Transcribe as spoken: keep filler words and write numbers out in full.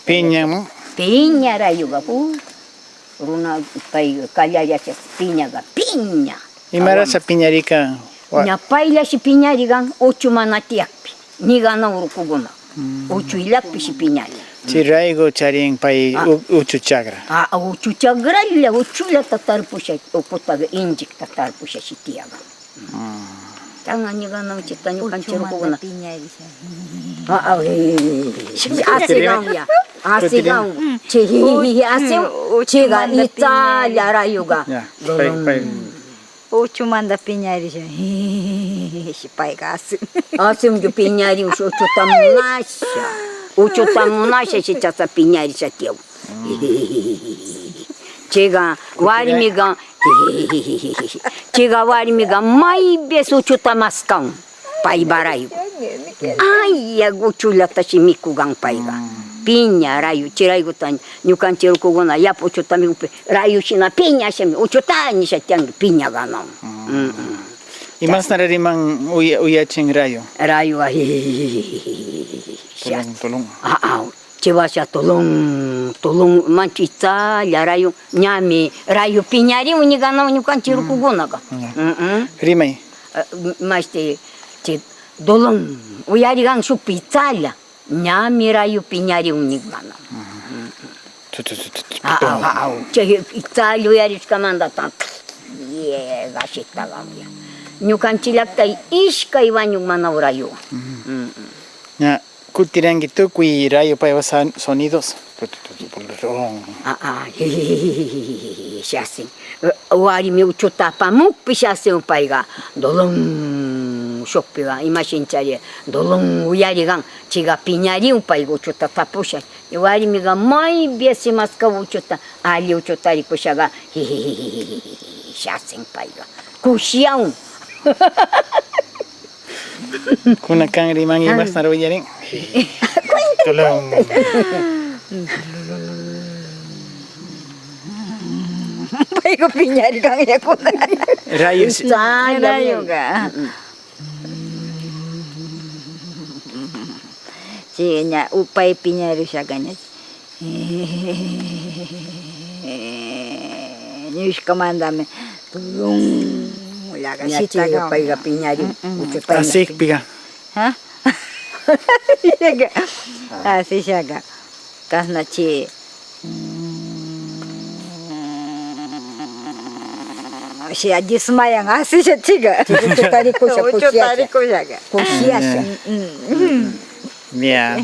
Piñaman. Piña rayuga, hu. Runa pay kallariasha piñaga, piña. Imarasha piñarikan? Wa- Ña payllashi piñarigan, uchu mana tiyakpi, ñiganau urkuguna. Mm. Uchu illakpishi piñarigan. Chay rayugu charin pay, ah, u-, uchu chagra. Ah, uchu chagralla, uchullata tarpusha, ukutaga inchikta tarpushashi tiyagan. Mm. Kan ñiganauchita ñukanchi urkuguna. Uchu mana piñarisha. Ah, ah, eh, eh, eh, eh. Asigan ya. Asigan. Mm. Chi, hi, hi, hi, asiu. Uchu, chiga, uchu mana italla piñari- rayuga. Ya, pay, pay. Uchu mana piñarisha. Hi, hi, hi, hi, hi, payga asiu. Asiu, yo piñari, uchu, uchuta munasha. Uchuta munasha, si chasa piñarisha, tiyaw. Chiga warmiga, chiga warmiga maypis uchuta maskan, pay barayku. Ay, uchullatashi mikugan payga. Piña rayu, chiraykuta ñukanchi urkuguna yapa uchuta mikukpi, rayu shina piñashami, uchuta nisha tiyanki, piña ganan. Mm, mm. Imasnara riman uya-, uyachin rayu? Rayu, ay, tulun, tulun. Ah, ah. Chiwasha tulun, tulun, manchu itsalla rayu, ñami rayu piñariun ñiganau ñukanchi urkugunaga. Mm. Mm, mm. Rimay. Ah, m-, mashti, chi, tulun, uyarigan shukpi itsalla, ñami rayu piñariun ñiganau. Mm. Tu, tu, tu, tu, tu, ah, ah, ah, ah. Chay itsalla uyarishkamanta tan, yega shitaga uya. Ñukanchi llaktay ishkay wañun mana rayu. Mm. Mm, mm. Ña. Kutiranki tukuy rayu paypa san-, sonidos. Ah, ah, hi, hi, hi, shasin. Eh, warmi uchuta apamukpi shasin payga. Tulun shukpiga, imashinchari. Tulun uyarigan, chiga piñariun payga uchuta tapusha. Warmiga maypis maska uchuta, alli uchuta rikushaga. Hi, hi, hi, shasin payga. Kushiyaun. Kuna kan riman imasnara willarin. Tulun. Payga piñarigan yakuna. Rayu si- Rayuga. Mm, mm. Si ña upay piñarishagaña. Nishkamantami tulun llaga. Ña shitaga, chay payga piñarin, mm, mm, uchuta asikpiga. Ha? Asishaga. Kasna chi, mm, si desmayan, asisha chiga. Uchuta rikusha, uchuta kushiyasha. Rikushaga. Kushiyasha. Mm, mm, mm. Ya.